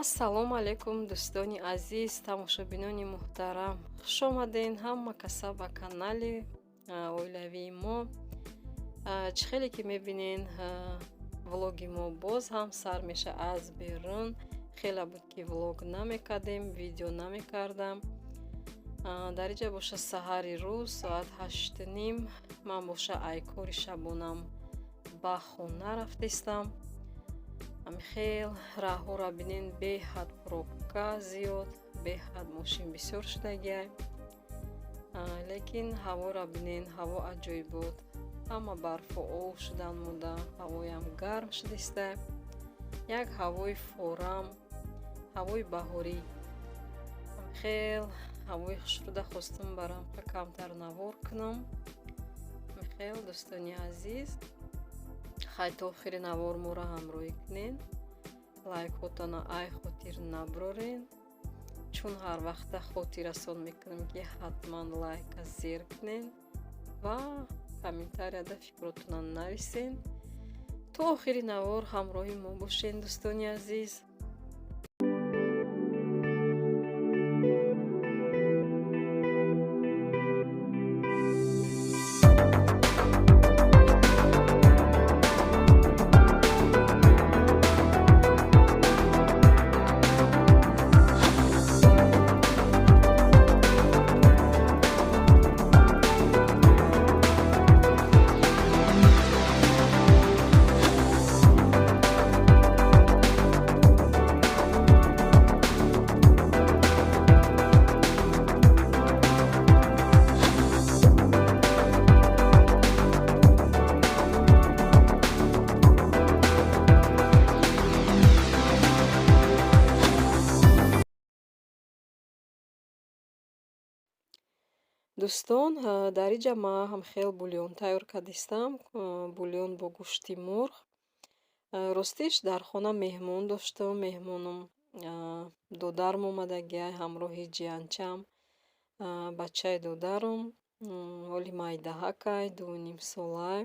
Ассалому алайкум, дӯстони азиз, тамошобинони муҳтарам, хушомаден ҳама каса ба канали оилавии мо. Чӣ хеле ки мебинен, влоги мо боз ҳам сар меша аз берун. Хеле буд, ки влог намекардем, видео намекардам. Дар инҷа боша саҳари рӯз, соат 8:30. Ман боша ай кори шабонам ба хона рафтистам. Хел раҳҳоро бинен, беҳад пробка зиёд, беҳад мошин бисёр шудагиай. Лекин ҳаворо бинен, ҳаво аҷоиб буд. Ҳама барфо об шудан монда, ҳавоям гарм шудиста, як ҳавои форам, ҳавои баҳорӣ. Хел ҳавои хушруда хостум барам камтар навор кунам. Хел, дӯстони азиз, хай, то охири навор моро ҳамроҳӣ кунед, лайкҳотона ай хотир наброрен, чун ҳар вақта хотиррасон мекунам, ки ҳатман лайка зер кунед ва комментарияда фикротона нависен. То охири навор ҳамроҳи мо бошед, дӯстони азиз. Дӯстон, дар инҷа ман ҳам хел бульон тайёр кардистам, бульон бо гӯшти мурғ. Ростиш, дар хона меҳмон доштам. Меҳмонам додарам омадагиай ҳамроҳи ҷиянчам, бачаи додарам ҳоли майдаҳакай, 2,5 солай.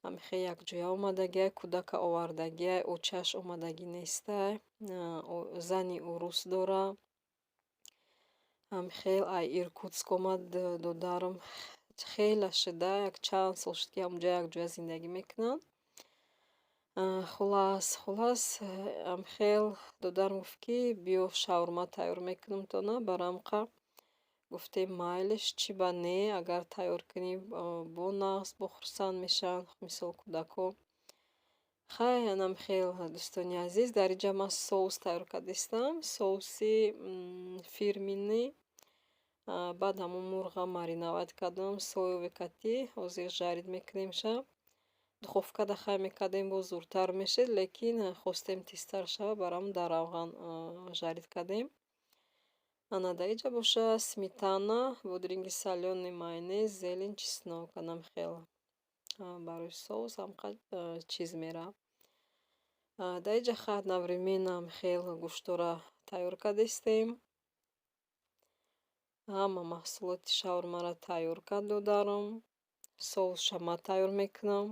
Ҳамихел якҷоя омадагиай, кӯдака овардагиай, очаш омадагӣ нестай, зани урус дора. Ҳамихел ай Иркутск омад додарам, хеле шуда, як чанд сол шуд, ки ҳамонҷо якҷоя зиндагӣ мекунанд. Хулас, ҳамихел додарам гуфт, ки биё, шаурма тайёр мекунам тона барамқа. Гуфтем, майлиш, чӣ ба не, агар тайёр кунӣ, бо нағз, бо хурсанд мешаванд, мисол, кӯдакҳо. Хай, анамхел, дӯстони азиз, дар инҷа ман соус тайёр кардистам, соуси фирменный. Баъд ҳамон мурға мариновать кардам соевый кати, ҳозир жарить мекунемша. Духовкада хай мекардем, боз зудтар мешид, лекин хостем тезтар шавад, барам дар равған жарить кардем. Ана дар инҷа боша сметана, бодринги солёный, майонез, зелень, чеснок. Анамхел барои соус ҳамқа чиз меравад. Дар инҷа хай одновременно ҳамхел гӯштора тайёр кардистем. Ҳама маҳсулоти шаурмаро тайёр кард додарам, соусша ман тайёр мекунам.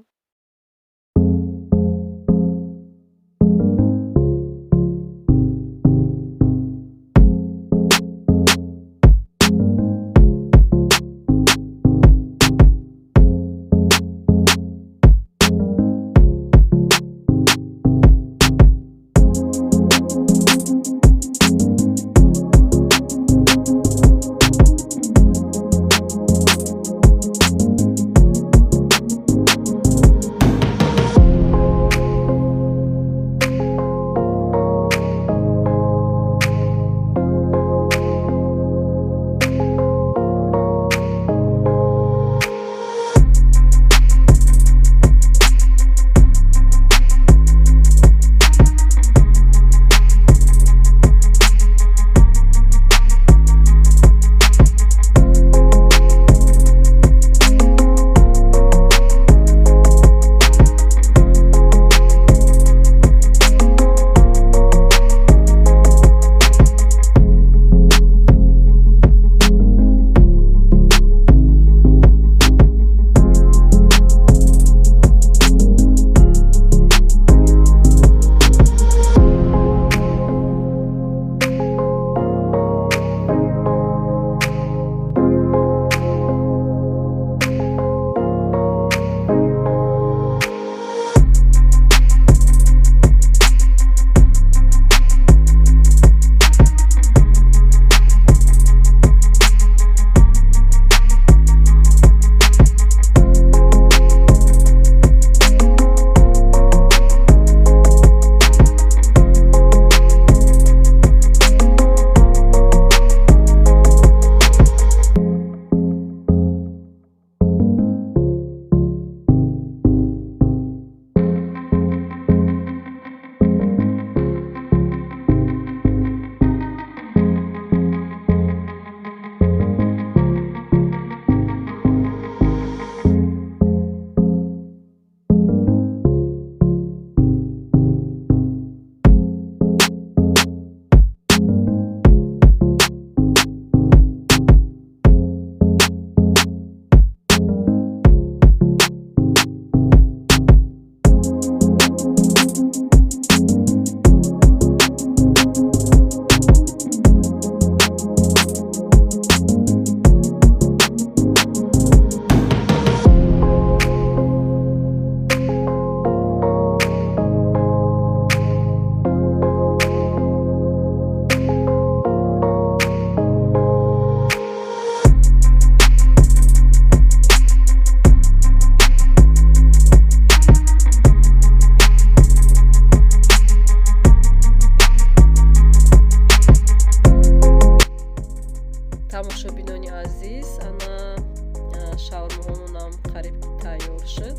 шуд.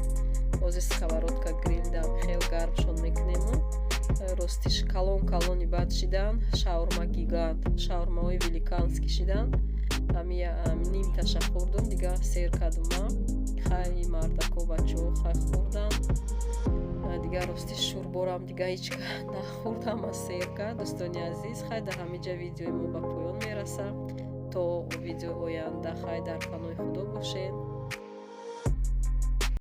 Ҳозир сковородка грилда хел гармшон мекунему. Ростиш, калон калони бад шидан, шаурма гигант, шаурмаҳои великанский шидан. Ами нимташа хӯрдум, дига сер кардума. Хай, мардако, бачаҳо хай хӯрдан. Дигар, ростиш, шӯрборам дига ҳеч нахӯрдам, аз сер кард. Дӯстони азиз, хай, дар ҳамин ҷа видеои мо ба поён мерасад. То видеои оянда, хай, дар паноҳи Худо бошед.